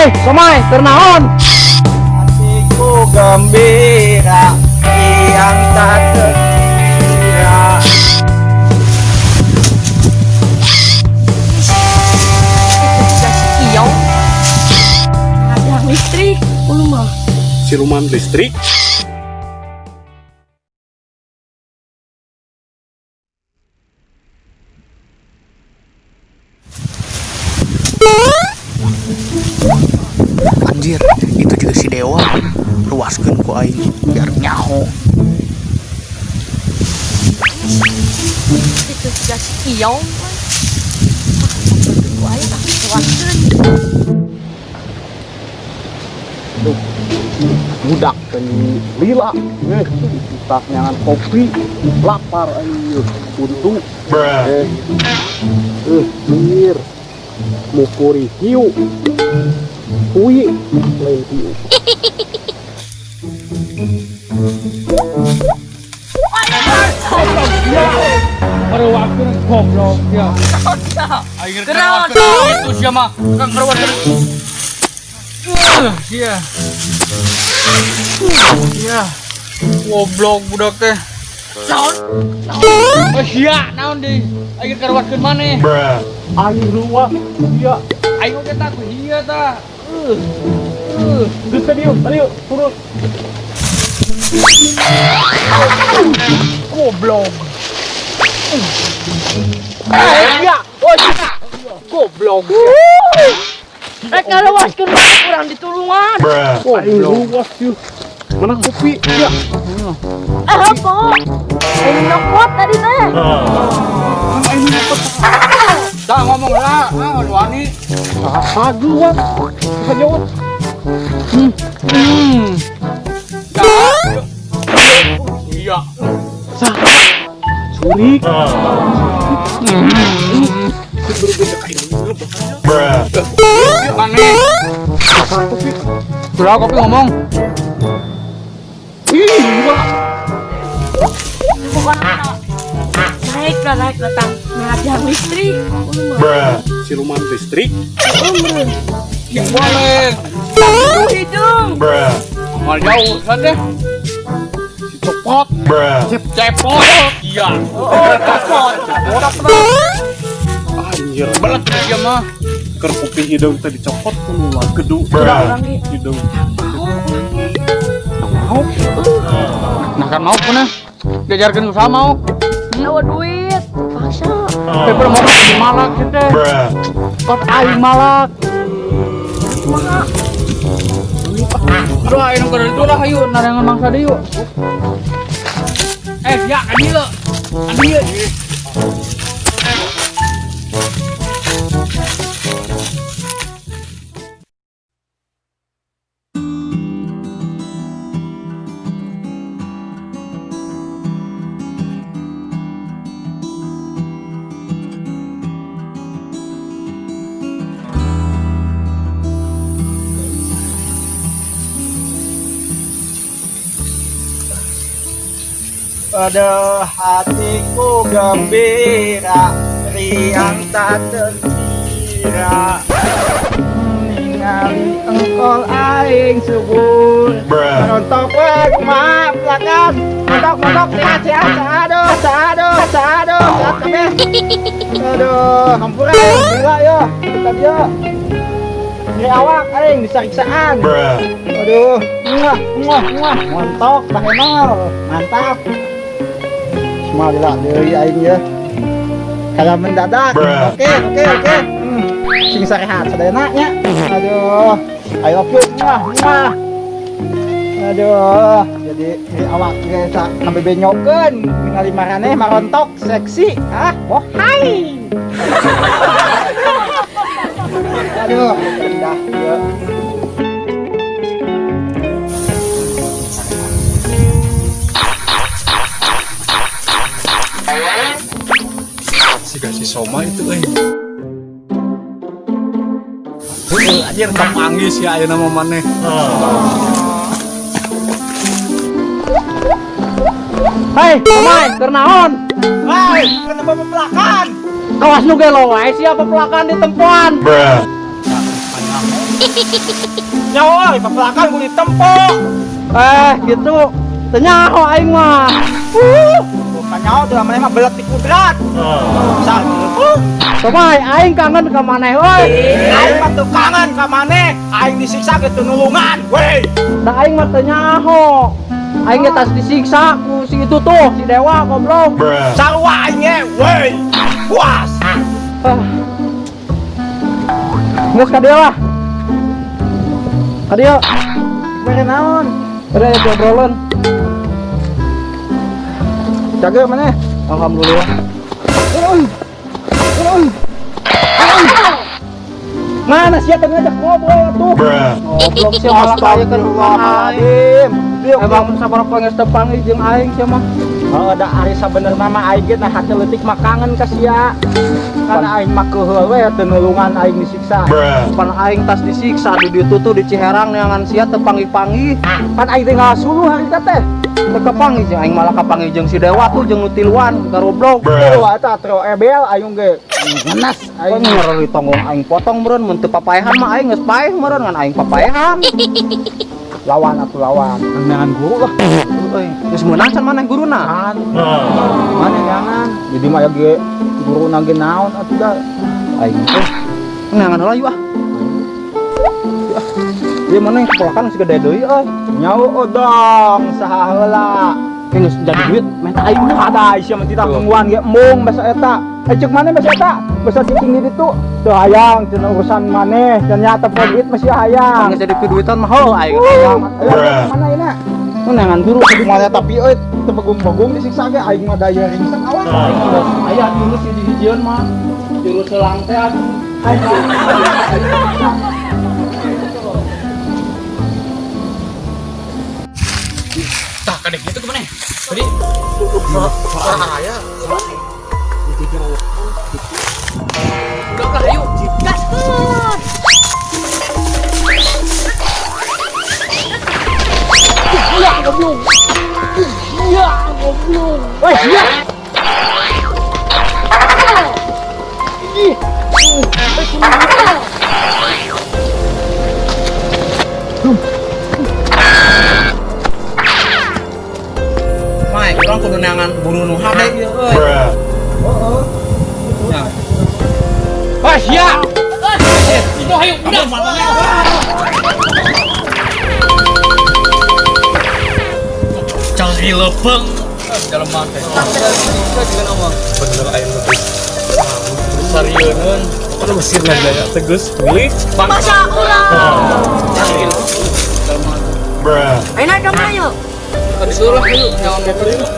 Hei, somai, keur naon? Hatiku gembira yang tak terkira. Itu si Iyong. Yang listrik, ulu mah. Siluman listrik. Anjir, itu juga si Dewa. Ruaskeun ku aing biar nyaho. Itu juga si Iyong. Ku aing tak kuatkeun. Budak teh lila eh tak nyangan kopi lapar ayo untung eh eh mir mukuri hiu hui lain hiu. Baru waktu goblok ya. Kenapa itu siapa? Kang keluar. Iya. Iya. Goblok budak teh. Naon? Oh sia, naon deui? Aing karuatkeun maneh. Aing ruas iya. Aing oge tah ku hieu tah. Geus tadi yuk, tadi yuk, turun. Goblok. Eh, iya. Oh sia. Goblok. Eh ngaluaskeun maneh kurang ditulungan. Aing ruas yuk. Mana kopi? Iya. Eh apa? Aing nyokot tadi teh. Dah ngomong lah, ah wani. Saha gua? Bisa jawab. Ya. Iya. Saha? Surik. Maneh. Sudah kopi ngomong. Ih, gua. Pokoknya naik lah naik datang yang listrik. Ulu mah. Siluman listrik. Ya boleh. Itu hidung. Mal jauh sana teh. Si copot. Cepot. Iya. Oh, copot. Anjir. Belet dia mah. Keur kopi hidung teh dicopot kudu lah gedu. Urang ge. Hidung. Mau urang ge. Mau. Nah kan mau punah. Diajarkeun usaha mau. Bawa duit. Paksa. Paper mau di malak sih teh. Kot aing malak. Kumaha? Aduh aing nu keur itu lah ayo narangan mangsa deui yuk. Eh ya ka dieu. Ka dieu. Aduh, hatiku gembira, riang tak terkira. Ningali engkol aing subur. Rontok we kumaha pelakan. Montok montok sehat sehat aduh aduh aduh sehat kabeh. Aduh, hampura gila yo. Kita dia. Nyeri awak aing disariksaan. Aduh, muah muah muah montok bahenol. Mantap. Semua lila deui aing ya. Kayak mendadak. Oke, oke, oke. Sing sarehat sadayana nya. Aduh, I love you. Muah, muah. Aduh, jadi nyeri awak ge sampai benyokeun ningali maraneh marontok seksi. Ah, bohai. Aduh, indah ya. Si kasih soma itu euy. Heuh, anjir kapanggih sia ayeuna mah maneh. Hei, somai, keur naon? Hei, kenapa pepelakan? Awas nu gelo wae sia pepelakan di tempoan. Nyawa euy, pepelakan kudu ditempo. Gitu. Teu nyaho aing mah. Bukan nyaho tuh maneh mah belet di kudrat. Sal. Somai aing kangen ka maneh euy. Aing mah teu kangen ka maneh, aing disiksa ge teu nulungan, weh. Da aing mah teu nyaho. Aing ge tas disiksa ku si itu tuh, si Dewa goblok. Sarua aing ge, weh. Puas. Ah. Geus ka dieu lah. Ka dieu. Mere naon? Udah ya obrolan. Jaga maneh. Alhamdulillah. Mana sia teu ngajak ngobrol atuh? Goblok sia malah kaya kan Astagfirullahaladzim. Emang sabaraha geus teu panggih jeung aing sia mah. Oh, da ari sabenerna mah aing ge nah hate leutik mah kangen ka sia. Karena aing mah keuheul we teu nulungan aing disiksa. Pan aing tas disiksa di ditu tuh di Ciherang neangan sia teu panggih-panggih. Pan aing teh ngasuluh harita teh. Teu kapanggih jeung aing malah kapanggih jeung si Dewa tuh jeung nu tiluan garoblok. Wah, eta tro ebel aing ge ngenes Aing aing. ngereri tonggong aing potong meureun mun teu papaehan mah aing geus paeh meureun ngan aing papaehan. Lawan atuh lawan. Neangan guru lah. Euy, geus meunang can maneh guruna? Kan. Mana jangan. Jadi mah ya ge guru ge naon atuh da. Aing teh neangan heula yuk ah. Ieu mana yang kepolakan geus gede deui euy. Nyawa odong saha heula. Geus jadi duit menta aing mah. Ada sia mah tidak tungguan ge embung basa eta. Cek maneh basa eta? Basa cicing di ditu. Teu hayang cenah urusan maneh, ternyata poe duit masih hayang. Geus jadi duitan mah heuh aing hayang. Ayo, mana ini? Neangan guru Mana tapi euy teu begung-begung disiksa ge aing mah daya ringsek awak. Aing mah aya jurus hiji-hijieun mah. Jurus selang teh atuh. Tah kadek gitu kemana? Tadi suara aya. Udah lah ayo. Gas. Weh, sia. Mai, urang kudu neangan buru nu hade ieu euy. Heeh. Wah, sia. Itu ayo udah. Cari lepeng dalam mata. Bener aing lebih. Sarieun. Kan mesir lah ya tegas milik. Masa urang. Ayo naik ke mana yuk? Tadi dulu lah ayo nyawa motor yuk.